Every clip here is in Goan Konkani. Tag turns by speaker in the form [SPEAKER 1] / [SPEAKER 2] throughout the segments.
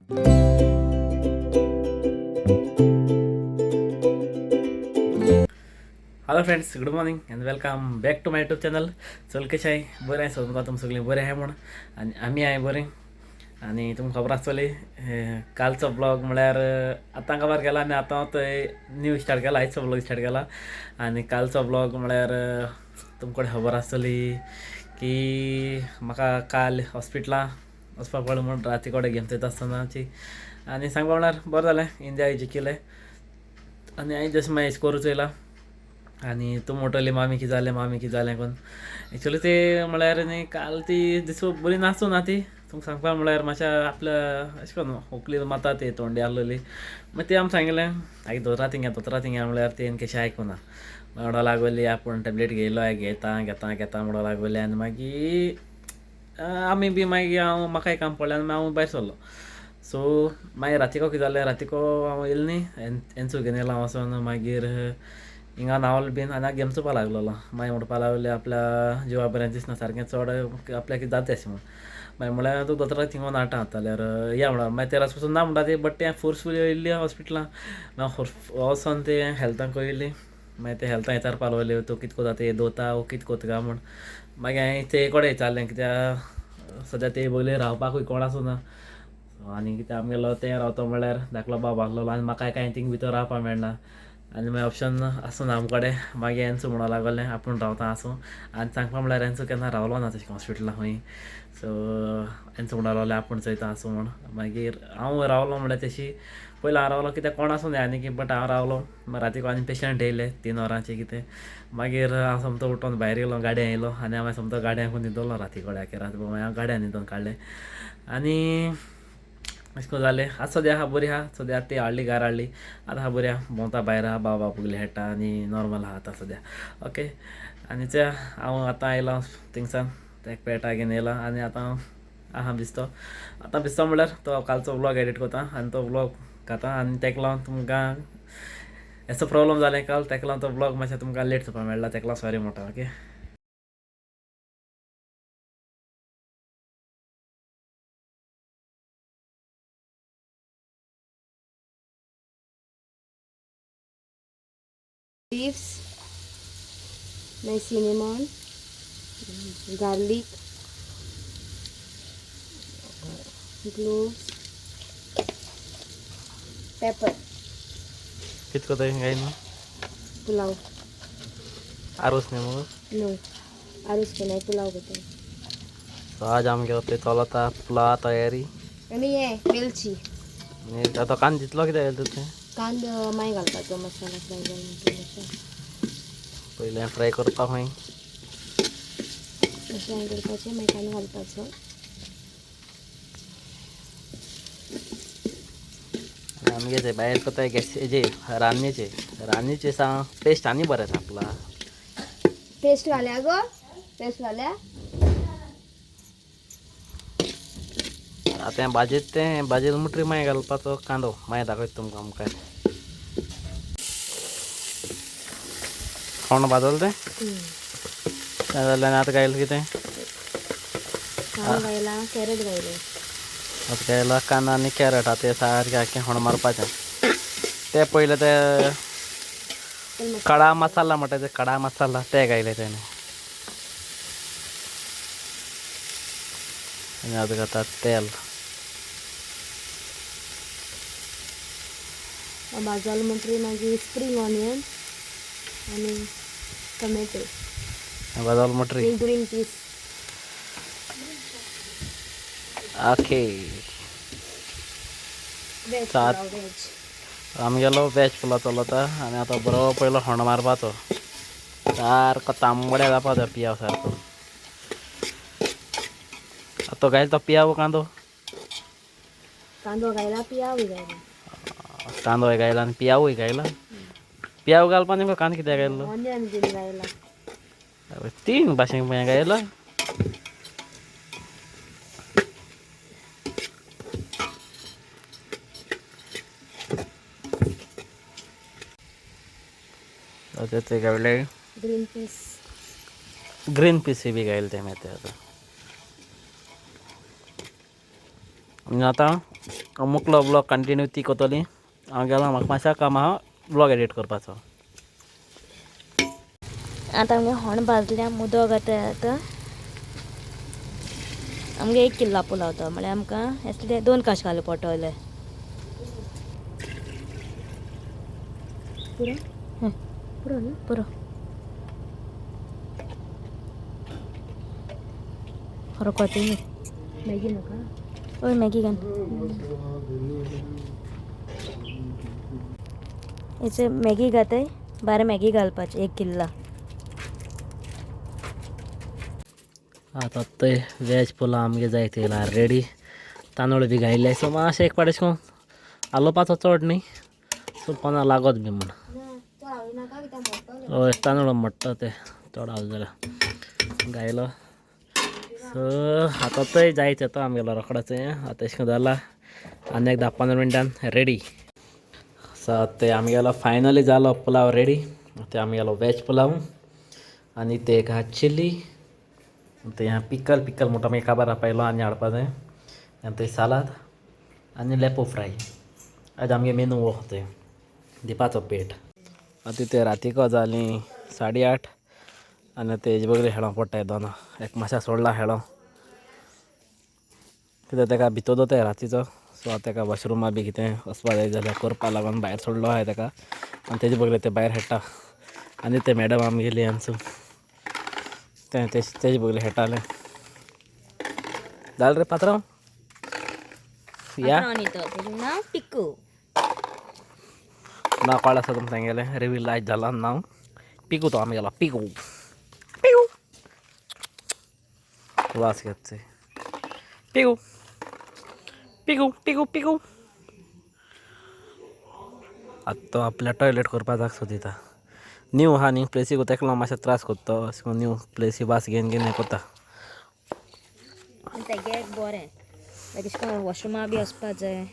[SPEAKER 1] Hello friends, good morning and welcome back to my YouTube channel. चल, कशें आहाय? बरें आसा तुमकां? तुम सगळीं बरें आहाय म्हूण आनी आमी आहाय बरें. आनी तुमकां खबर आसतली, कालचो ब्लॉग म्हळ्यार आतां काबार केला आनी आतां तो न्यू स्टार्ट केला, आयचो ब्लॉग स्टार्ट केला. आनी कालचो ब्लॉग म्हळ्यार तुमकां खबर आसतली की म्हाका काल हॉस्पिटलां वचपा पडलें म्हूण राती कडेन गेम चोयता आसतनाची. आनी सांगपा म्हळ्यार बरें जालें, इंडिया जिखिल्लें. आनी हांवें जस्ट मागीर स्कोर चोयला आनी तूं म्हणटली, मामी कितें जालें, मामी कितें जालें कोन्न. एक्चुली ते म्हळ्यार न्ही, काल ती दिसू बरी नासूं ना ती. तुमकां सांगपा म्हळ्यार मातशें आपल्या अशें करून खोकली मारता ती, थोंडी आहलोली. मागीर ती आमी सांगिल्लें आगे दोतोरा थिंग या, दोतोरा थिंग या म्हळ्यार तेणें कशें आयकुना. म्हणो लागोली आपूण टॅबलेट घेयलो, घेता घेता घेता म्हणो लागोली. आनी मागीर आमी बी मागीर हांव म्हाकाय काम पडलें आनी हांव भायर सरलो. सो मागीर रातीको कितें जालें, रातीको हांव येयलो न्ही, एन्सू घेवन येयलो हांव वचोन. मागीर हिंगा न्हांवलो बीन आनी हांव गेम चोवपा लागलोलो. मागीर म्हणपा लागली आपल्या जिवा बरें दिसना सारकें, चड आपल्याक कितें जाता अशें म्हूण. मागीर म्हळ्यार तूं दोतोराक थिंग वचून हाडटा जाल्यार या म्हणून. मागीर तेरास पसून ना म्हणटा ती, बट तें फोर्सफुली येयल्ली हॉस्पिटलां. मागीर वचोन ते हेल्थाक कळयली. मागीर ते हेल्थाक विचारपा लागले, तूं कितें कोता, ते दवरता वो कितें कोता काय म्हूण. मागीर हांवें ते कडेन विचारलें, कित्याक सद्या ते बगलेर रावपाकूय कोण आसना. आनी कितें आमगेलो तें रावतो म्हळ्यार धाकलो बाब आहलोलो आनी म्हाकाय कांय थिंग भितर रावपाक मेळना आनी मागीर ऑप्शन आसना आम कडेन. मागीर एन्सू म्हणो लागलें आपूण रावता, आसूं. आनी सांगपा म्हळ्यार एन्सू केन्ना रावलो ना तशें हॉस्पिटलां खंय. सो एन्सू म्हणो लागलें आपूण चोयता, आसूं म्हूण. मागीर हांव रावलो म्हळ्यार तशी पयलीं हांव रावलो, कित्याक कोण आसूं आनी की, बट हांव रावलो. मागीर रातीको आनी पेशंट येयले 3 वरांचे कितें. मागीर हांव सोमतो उठोन भायर येयलो, गाडयेन येयलो आनी हांव सोमतो गाडयेन न्हिदलो. राती कडेन आखे रात मागीर हांव गाडयेन न्हिदोन काडलें आनी अशें करून जालें. आतां सद्या आहा बरी आहा. सद्या ती हाडली, घारा हाडली, आतां आहा बरी आहा, भोंवता भायर आहा, बाबा बगले खेळटा आनी नॉर्मल आहा आतां सद्या. ओके, आनी ते हांव आतां आयलो थिंगसान, तेक पेटा घेवन येयला आनी आतां आहा बिस्तो. आतां बिस्तो म्हणल्यार तो कालचो व्लॉग एडिट करता आनी तो व्लॉग खाता. आनी तेका लागून तुमकां एसो प्रॉब्लम जालें काल, तेका लागून तो व्लॉग मातशें तुमकां लेट चोवपाक मेळ्ळा, तेका लागून सॉरी म्हणटा. ओके.
[SPEAKER 2] Leaves, मागीर cinnamon, garlic, cloves, pepper.
[SPEAKER 1] कित कोताय काय न्हू?
[SPEAKER 2] पुलाव.
[SPEAKER 1] आरोस न्ही मगो?
[SPEAKER 2] नो, आरूस कोनाय, पुलाव कोताय.
[SPEAKER 1] सो आज आमगे ते चलता पुलाव तयारी.
[SPEAKER 2] आनी हें वेलची.
[SPEAKER 1] आनी आतां कांदो दितलो कित्याक घालता तें?
[SPEAKER 2] कांदो मागीर घालपाचो, मसाला फ्राय जालो म्हणटकीर.
[SPEAKER 1] पयलें फ्राय करपाक मागीर.
[SPEAKER 2] अशें हें करपाचें, मागीर कांदो घालपाचो.
[SPEAKER 1] आनी आमगे ते भायर कोताय गॅस हेजे रान्नीचे, रान्नीचे सांग टेस्ट आनी बरें आपला.
[SPEAKER 2] पेस्ट घाल्या गो, पेस्ट घाल्या.
[SPEAKER 1] आतां भाजयेत तें भाजयेत मुटरी मागीर घालपाचो कांदो. मागीर दाखयता तुमकां आमकां. कोण भाजल तें? तें जालें आनी आतां घायल कितें?
[SPEAKER 2] कांदो घायला, कॅरेट घायलें.
[SPEAKER 1] आतां घायला कांदो आनी कॅरट. आतां तें सारकें आख्खें होण मारपाचें. ते पयलें ते खडा मसाला म्हणटा ते, खडा मसाला ते घायले तेणे. आनी आतां घाता तेल.
[SPEAKER 2] भाजलो म्हणटकीर मागीर स्प्रींग ऑनियन आनी टोमॅटो.
[SPEAKER 1] भाजल मटरी.
[SPEAKER 2] आनी ग्रीन पीस.
[SPEAKER 1] ओके.
[SPEAKER 2] वेज
[SPEAKER 1] सात.
[SPEAKER 2] पुलाव वेज.
[SPEAKER 1] आमगेलो वेज पुलाव चलता आनी आतां बरो पयलो होंडो मारपाचो, सारको तांबडे जावपाचो पियाव सारको. आतां घायल तो पियाव कांदो.
[SPEAKER 2] कांदो घायला, पियावूय घायला.
[SPEAKER 1] कांदोय घायला आनी पियावूय घायला. पियाव घालपा नेमको कांदो कित्याक घायलो?
[SPEAKER 2] ऑनियन बीन घायला.
[SPEAKER 1] तीन भाशेन हें घायला. आतां ते घायले.
[SPEAKER 2] Green peas.
[SPEAKER 1] Green peas बी घायले ते मागीर ते आतां. आनी आतां मुकलो ब्लॉग कंटिन्यू ती कोतली. हांव गेलो, म्हाका मातशें काम आहा ब्लॉग एडिट करपाचो.
[SPEAKER 2] आतां आमगे होण भाजल्या, मुदो घातय. आतां आमगे 1 किल्ला पुलाव तो म्हळ्यार आमकां येसले 2 काश घालूं पडटले. पुरो. पुरो न्हू, पुरो. खरोखोच न्ही, मॅगी नाका. हय, मॅगी घाल. हेचे मॅगी घातय, बारा मॅगी घालपाची 1 किल्ला.
[SPEAKER 1] आतां ते वेज पुलाव आमगे जायत येयला रेडी. तांदूळ बी घायले. सो मातशें एक पाट अशें करून आलोवपाचो चड न्ही, सो पोना लागत बी म्हण. हय, तांदूळ मोडटा ते चड आसले जाल्यार घायलो. सो आतां तें जायत येता आमगेलो रोखडोच. आतां अशें करून जाला आनी एक 10-15 मिनटान रेडी. सो ते आमगेलो फायनली जालो पुलाव रेडी. ते आमगेलो वेज पुलाव आनी ते एक आहा चिली, ते पिकल. पिकल म्हणटा मागीर काबार पायलो आनी हाडपा जाय. आनी थंय सालाद आनी लेपो फ्राय. आज आमगे मेनू हो थंय दिपाचो पेट. आतां ते रातीको जाली 8:30 आनी ते हेजे बगले हेळों पडटाय दोना. एक मातशें सोडला हेळों, कित्याक तेका भितर दवरताय रातीचो. सो आतां तेका वॉशरुमा बी कितें वचपा जाय जाल्यार करपा लागून भायर सोडलो आहाय तेका. आनी तेजे बगले ते भायर खेळटा. आनी ते मॅडम आमगेली आमचो तें तेजे बगले खेळटालें. जालें रे पात्रांव, या.
[SPEAKER 2] तेजें नांव पिकू.
[SPEAKER 1] नांव कोण आसा तुमकां तेंगेलें रिवील आयज जाला. नांव पिकू, तो आमगेलो पिकू. पिकू वास घेत. पिकू पिकू पिकू पिकू. आतां तो आपल्या टॉयलेट करपा जाग सोदिता. न्यू आहा न्ही प्लेसीक, तेका मातशें त्रास कोत्ता. अशें करून न्यू प्लेसी वास घेवन घेवन हें कोत्ता.
[SPEAKER 2] तेगे एक बरें, लायक अशें करून वॉशरुमा बी वचपा जाय.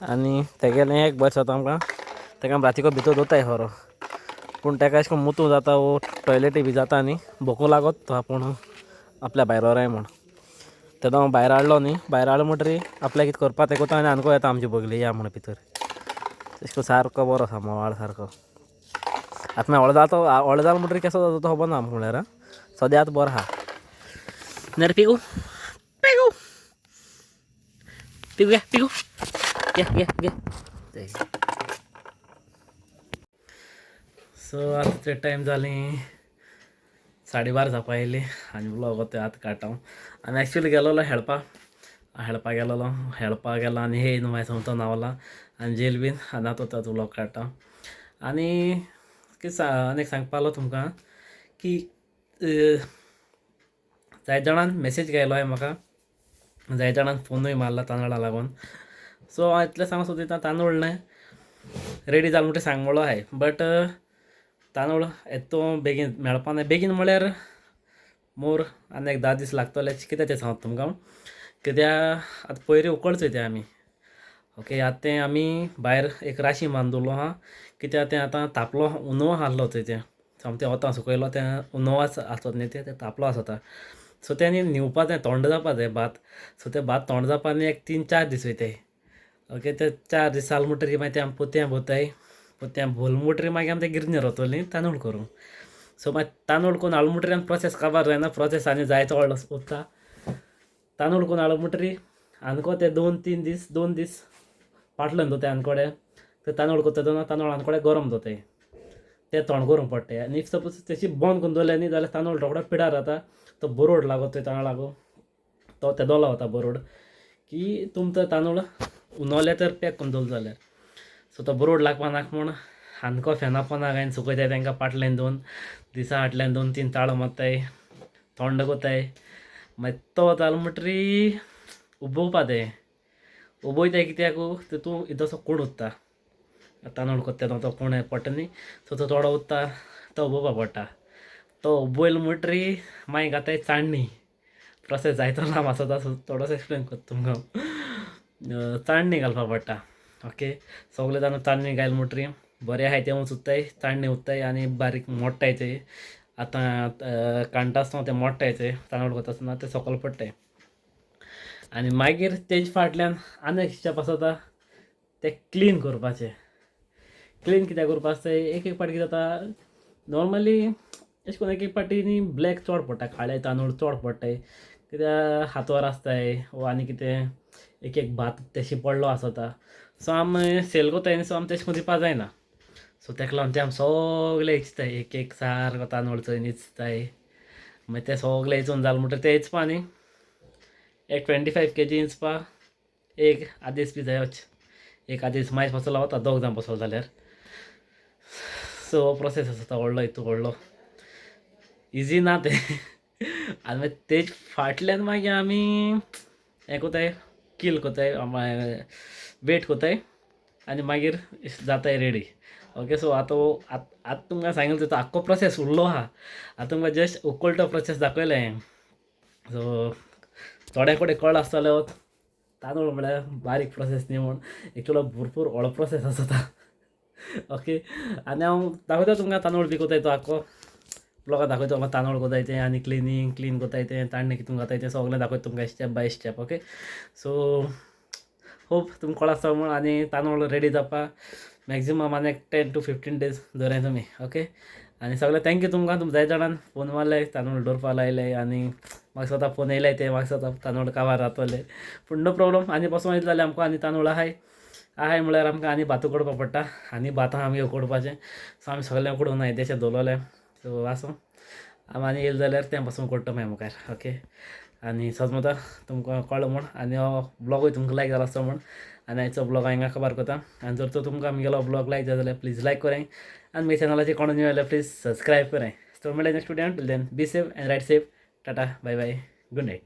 [SPEAKER 1] आनी तेगेलें एक बरें जाता आमकां, तेका रातीको भितर दवरताय खरो, पूण तेका अशें करून मुतू जाता वो टॉयलेटी बी जाता न्ही, भोको लागत तो आपूण आपल्या भायर व्हराय म्हूण. तेन्ना हांव भायर हाडलो न्ही, भायर हाडलो म्हणटरी आपल्याक कितें करपा तें कोता आनी आनको येता आमची बगली या म्हण भितर. अशें करून सारको बरो आसा, मोवाळ सारको. आतां मागीर व्हडलो जाता, व्हडलो जालो म्हणटरी केसो जाता तो खबर ना आमकां. म्हणल्यार सद्या आतां बरो आहा. न्ही रे पिकू? पिकू पिकू घे, पिकू घे घे घे. सो आतां ते टायम जाली 12:30 जावपा येयली आनी व्लॉग ते आतां काडटा हांव. आनी एक्चुली गेलोलो हेळपा, हेळपा गेलोलो, हेळपा गेलो आनी हे न्हू मागीर सोमतो न्हांवला आनी जेल बीन. आनी आतां तो व्लॉग काडटा. आनी कितें आनी एक सांगपा तुमकां की जायते जाणान मॅसेज केलो आहे म्हाका, जायते जाणान फोनूय मारला तांदळा लागून. सो हांव इतलें सांगूंक सोदिता, तांदूळ न्हय रेडी जाल म्हणटरी सांग म्हणलो आहाय, बट तांदूळ येतो बेगीन मेळपा ना. बेगीन म्हळ्यार मोर आनी एक 10 दीस लागतले. कित्याक तें सांगता तुमकां, कित्याक आतां पयलीं उकळचें तें आमी. ओके, आतां तें आमी भायर एक राशी बांदून दवरलो आहा, कित्याक तें आतां तापलो उनो आहलो थंय, तें सामकें वोतान सुकयलो तें उनो आसत न्ही, तें तापलो आसता. सो तें न्ही न्हिवपा जाय, थोंड जावपा जाय भात. सो तें भात थोंड जावपा न्ही एक 3-4 दीस वयताय. ओके, ते 4 दीस जाले म्हणटरी मागीर तें आमी पोतयां भरताय. पोतयां भरले म्हणटरी मागीर आमी तें गिरणीर वतलीं तांदूळ करूंक. सो मागीर तांदूळ करून हाडलो म्हणटरी आमी प्रोसेस काबार जायना, प्रोसेस आनी जायतो व्हडलो उरता. तांदूळ करून हाडलो म्हणटरी आनको ते 2-3 दीस, 2 दीस पाटल्यान दवरताय आनकोडे. ते तांदूळ करता तेन्ना तांदूळ आनकोडे गरम दवरताय, ते तोंड करूंक पडटा. आनी if suppose तेशी बंद करून दवरलें न्ही जाल्यार तांदूळ रोखडो पिडार जाता, तो बरोड लागत थंय तांदळाक. तो तेदोलो वता बरोड की तुमचो तांदूळ उनवले तर पॅक करून दवरलो जाल्यार. सो तो बरोड लागपा नाका म्हूण आनको फेना पोना घालून सुकयताय तांकां पाटल्यान 2 दिसा फाटल्यान 2-3 ताळो मारताय, थोंड कोताय. मागीर तो जालो म्हणटरी उबोवपा तें उबयताय, कित्याक तितून इल्लोसो कोण उत्ता तांदूळ कोत्ता तो कोण पडटा न्ही, सो तो थोडो उत्ता, तो उबोवपा पडटा. तो उबयल म्हणटरी मागीर घाताय चाण्णी. प्रोसेस जायतो लांब आसता, सो थोडोसो एक्सप्लेन करता तुमकां. चाण्णी घालपा पडटा. ओके, सगळे जाण चाण्णी घायल म्हणटरी बरें आहाय तें उत्ताय, चाण्णी उत्ताय आनी बारीक मोडटाय ते. आतां कांडटा आसतना तें मोडटाय, ते तांदूळ कोत्ता आसतना तें सकयल पडटाय. आनी मागीर तेज फाटल्यान आनी एक स्टेप आसता तें क्लीन करपाचें. क्लीन कित्याक करपा आसता, एक एक फावटी कितें जाता नॉर्मली अशें करून एक एक फावटी न्ही ब्लॅक चड पडटा, काळे तांदूळ चड पडटाय कित्याक हातवार आसताय वो आनी कितें एक एक भात तेशी पडलो आसता. सो आमी सेल कोताय न्ही, सो आमी तेश करून दिवपा जायना. सो तेका लागून ते आमी सगळे इचताय, एक एक सारको तांदूळ चोयन इचताय. मागीर ते सगळे इचून जालें म्हणटकीर ते इचपा न्ही एक 25 केजी इंचपा एक आदेस बी जायोच, एक आदेस मायज पासलो वता दोग जाण बसलो जाल्यार. सो हो प्रोसेस आसता व्हडलो, हितू व्हडलो इजी ना तें. आनी मागीर तेज फाटल्यान मागीर आमी हें कोताय, किल कोताय, वेट कोताय आनी मागीर जाताय रेडी. ओके, सो आतां आतां तुमकां सांगिल्लो तो आख्खो प्रोसेस उरलो आहा. आतां तुमकां जस्ट उकळटो प्रोसेस दाखयलो हांवें. सो थोड्या कडेन कळ आसतलो तांदूळ म्हळ्यार बारीक प्रोसेस न्ही म्हूण, एक्चुअली भरपूर व्हडलो प्रोसेस आसता. ओके, आनी हांव दाखयता तुमकां तांदूळ बी कोताय तो आख्खो ब्लॉगाक दाखयता तुमकां तांदूळ कोताय तें आनी क्लिनींग क्लीन कोताय तें, तांडणे कितून घाताय तें सगळें दाखयता तुमकां step by step. Okay, so hope तुमकां कळ्ळो आसतलो म्हूण. आनी तांदूळ रेडी जावपा मॅक्झिमम आनी एक 10 टू 15 डेज दवराय तुमी. ओके, आनी सगळें thank you तुमकां, तुमकां जायते जाणान फोन मारले, तांदूळ दवरपा लायले आनी म्हाका स्वता फोन येयले ते म्हाका स्वता तांदूळ काबार जातले, पूण नो प्रॉब्लम. आनी पासून वयतले जाल्यार आमकां आनी तांदूळ आहाय आहाय म्हळ्यार आमकां आनी भात उकडपा पडटा, आनी भातां आमी उकडपाचें. सो आमी सगळें उकडून येदेशें दवरलें. सो आसूं, आमी आनी येयलें जाल्यार तें पासून उकडटा मागीर मुखार. ओके, आनी समज तुमकां कळ्ळो म्हूण आनी हो ब्लॉगूय तुमकां लायक जाला आसतो म्हूण. आनी आयचो ब्लॉग हांगा खबर करता. आनी जर तर तुमकां आमगेलो ब्लॉग लायक जाय जाल्यार प्लीज लायक कराय आनी म्हज्या चॅनलाचेर कोण न्यू जाल्यार प्लीज सबस्क्रायब कराय. सो मेळया next video, till then be safe and ride safe. Tata, bye bye, good night.